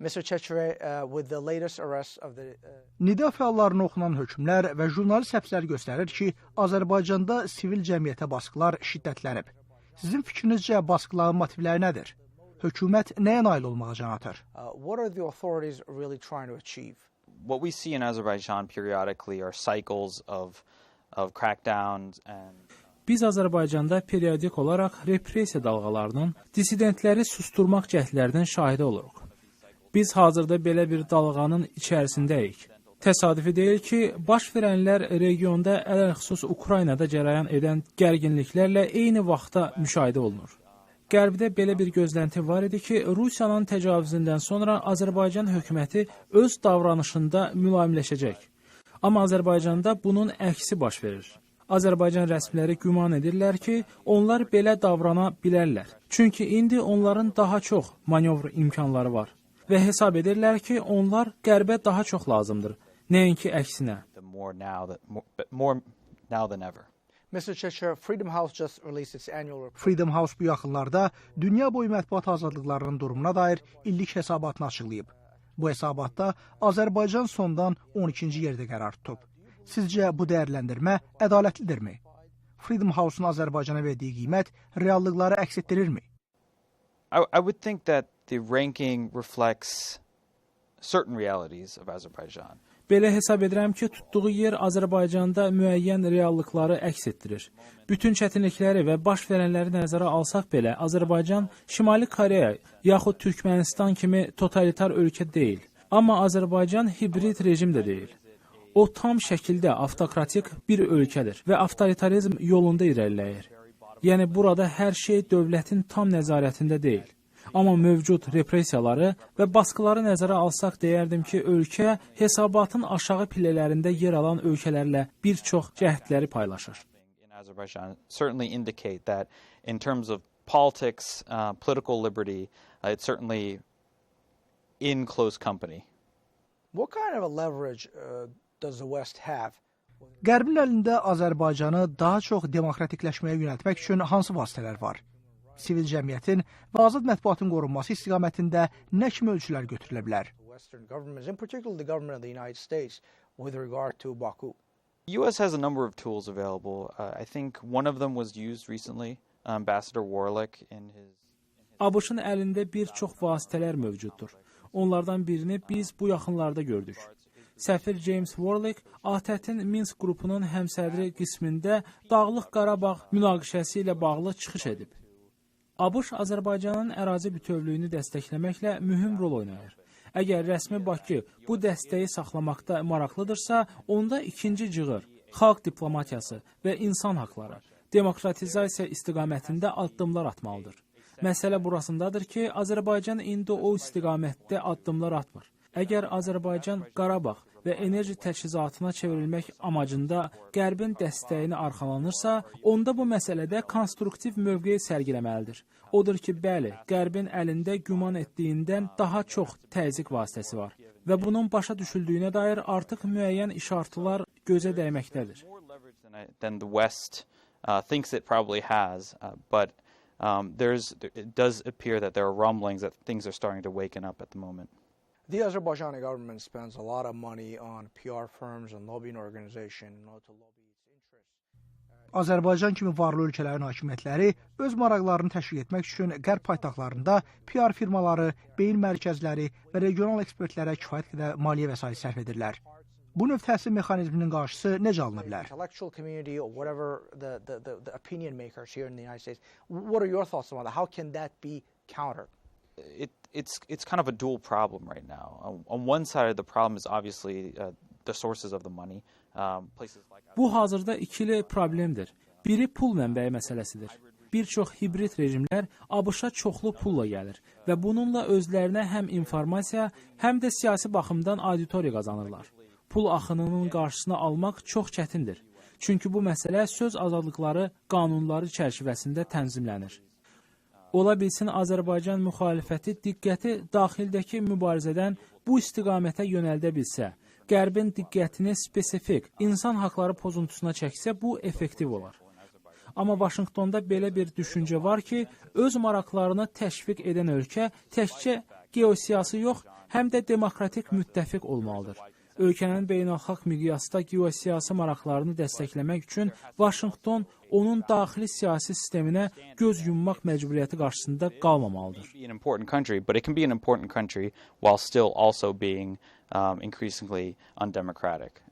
Mr. Checherev, with the latest arrest of the Nida fəallarına oxunan hökmlər və jurnalist həbsləri göstərir ki, Azərbaycanda sivil cəmiyyətə basqılar şiddətlənib. Sizin fikrinizcə basqıların motivləri nədir? Hökumət nəyə nail olmağa can atır? What are the authorities really trying to achieve? What we see in Azerbaijan periodically are cycles of crackdowns and Biz Azərbaycanda periodik olaraq repressiya dalğalarının, dissidentləri susturmaq cəhdlərinin şahidi oluruq. Biz hazırda belə bir dalğanın içərisindəyik. Təsadüfi deyil ki, baş verənlər regionda, ələlxüsus Ukraynada cərəyan edən gərginliklərlə eyni vaxtda müşahidə olunur. Qərbdə belə bir gözlənti var idi ki, Rusiyanın təcavüzündən sonra Azərbaycan hökuməti öz davranışında mülayimləşəcək. Amma Azərbaycanda bunun əksi baş verir. Azərbaycan rəsmiləri güman edirlər ki, onlar belə davrana bilərlər. Çünki indi onların daha çox manevr imkanları var və hesab edirlər ki, onlar Qərbə daha çox lazımdır, nəinki əksinə. The more now that more, but more now than ever. Mr. Checherev, Freedom House just released its annual report. Freedom House bu yaxınlarda dünya boyu mətbuat azadlıqlarının durumuna dair illik hesabatını açıqlayıb. Bu hesabatda Azərbaycan sondan 12-ci yerdə qərar tutub. Sizcə bu dəyərləndirmə ədalətlidirmi? Freedom House-un Azərbaycana verdiyi qiymət reallıqları əks etdirirmi? I would think that the ranking reflects certain realities of Azerbaijan. Belə hesab edirəm ki, tutduğu yer Azərbaycanda müəyyən reallıqları əks etdirir. Bütün çətinlikləri və baş verənləri nəzərə alsaq belə, Azərbaycan Şimali Koreya yaxud Türkmənistan kimi totalitar ölkə deyil. Amma Azərbaycan hibrid rejim də deyil. O tam şəkildə avtokratik bir ölkədir və avtoritarizm yolunda irəliləyir. Yəni burada hər şey dövlətin tam nəzarətində deyil. Amma mövcud repressiyaları və basqıları nəzərə alsaq, deyərdim ki, ölkə hesabatın aşağı pillələrində yer alan ölkələrlə bir çox cəhətləri paylaşır. In Azerbaijan certainly indicate that in terms of politics, political liberty, it's certainly in close company. What kind of a leverage does the West have? Qərbin əlində Azərbaycanı daha çox demokratikləşməyə yönəltmək üçün hansı vasitələr var? Sivil cəmiyyətin və azad mətbuatın qorunması istiqamətində nə kimi ölçülər götürülə bilər? Western governments, in particular the government of the United States, with regard to Baku. The U.S. has a number of tools available. I think one of them was used recently. Ambassador Warlick in his ABŞ-ın əlində bir çox vasitələr mövcuddur. Onlardan birini biz bu yaxınlarda gördük. Səfir James Warlick ATƏT-in Minsk qrupunun həmsədri qismində Dağlıq Qarabağ münaqişəsi ilə bağlı çıxış edib. ABŞ Azərbaycanın ərazi bütövlüyünü dəstəkləməklə mühüm rol oynayır. Əgər rəsmi Bakı bu dəstəyi saxlamaqda maraqlıdırsa, onda ikinci cığır, xalq diplomatiyası və insan haqları, demokratizasiya istiqamətində addımlar atmalıdır. Məsələ burasındadır ki, Azərbaycan indi o istiqamətdə addımlar atmır. Əgər Azərbaycan Qarabağ və enerji təchizatına çevrilmək amacında Qərbin dəstəyini arxalanırsa, onda bu məsələdə konstruktiv mövqe sərgiləməlidir. Odur ki, bəli, Qərbin əlində güman etdiyindən daha çox təzyiq vasitəsi var və bunun başa düşüldüyünə dair artıq müəyyən işartılar gözə dəyməkdədir. More leverage than the West thinks it probably has, but it does appear that there are rumblings that things are starting to waken up at the moment. The Azerbaijani government spends a lot of money on PR firms and lobbying organizations in order to lobby its interests. Azərbaycan kimi varlı ölkələrin hakimiyyətləri öz maraqlarını təşviq etmək üçün Qərb paytaxtlarında PR firmaları, beyin mərkəzləri və regional ekspertlərə kifayət qədər maliyyə vəsait sərf edirlər. Bu növ təsir mexanizminin qarşısı necə alına bilər? Intellectual community or whatever the opinion makers here in the United States. What are your thoughts on that? How can that be countered? It's kind of a dual problem right now. On one side of the problem is obviously the sources of the money. Places like Bu hazırda ikili problemdir. Biri pul mənbəyi məsələsidir. Bir çox hibrid rejimlər ABŞ-a çoxlu pulla gəlir və bununla özlərinə həm informasiya, həm də siyasi baxımdan auditoriya qazanırlar. Pul axınının qarşısını almaq çox çətindir. Çünki bu məsələ söz azadlıqları qanunları çərçivəsində tənzimlənir. Ola bilsin Azərbaycan müxalifəti diqqəti daxildəki mübarizədən bu istiqamətə yönəldə bilsə, Qərbin diqqətini spesifik insan haqları pozuntusuna çəksə, bu effektiv olar. Amma Vaşinqtonda belə bir düşüncə var ki, öz maraqlarını təşviq edən ölkə təkcə geosiyasi yox, həm də demokratik müttəfiq olmalıdır. Ölkənin beynəlxalq miqyasda geosiyasi maraqlarını dəstəkləmək üçün Vaşinqton onun daxili siyasi sisteminə göz yummaq məcburiyyəti qarşısında qalmamalıdır. Be an important country, but it can be an important country while still also being increasingly undemocratic.